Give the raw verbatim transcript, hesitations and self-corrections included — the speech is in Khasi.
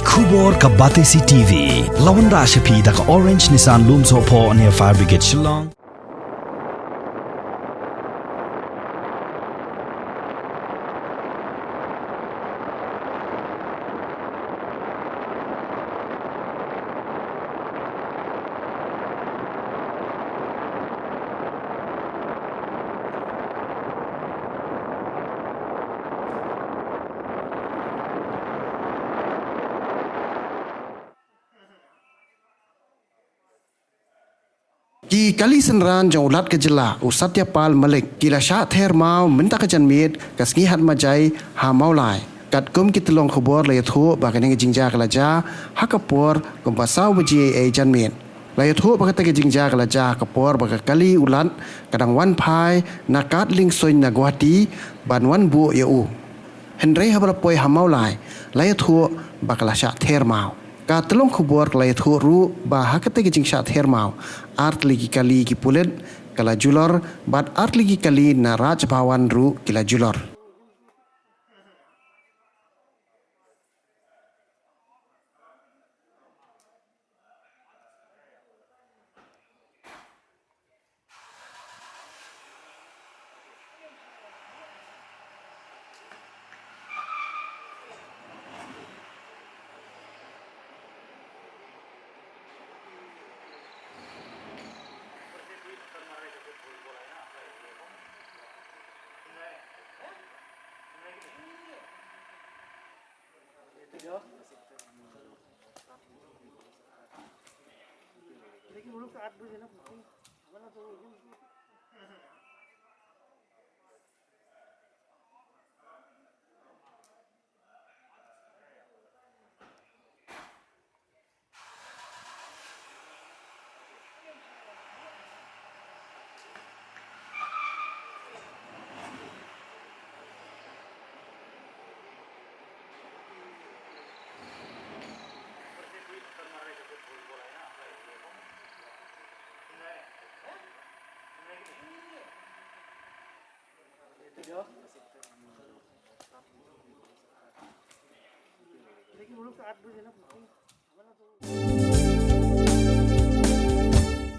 Khubor ka Batesi T V. La wanrah sha phi da ka Orange Nissan Lumsohphoh near Fire Brigade Shillong. Ki kali synran jong u Lat ka jylla u Satya Pal Malik ki la shah ther maw mynta ka janmiet ka sngi Hatmajai ha Mawlai. Katkum ki tyllong khubor la ïathuh ba kane ka jingjia ka la jia ha ka por kumba saw baje ei janmiet. La ïathuh ba kata ka jingjia ka la jia ha ka por ba ka kali u Lat ka dang wan phai na Kad Liengsuin na Guwahati ban wan buh ïa u. Hynrei haba la poi ha Mawlai la ïathuh ba ka la shah ther maw. Ka tyllong khubor ka la ïathuh ruh ba ha kata ka jingshah ther maw, ar tylli ki kali ki pulit ka la julor bad ar tylli ki kali na Raj Bhawan ruh ki la julor.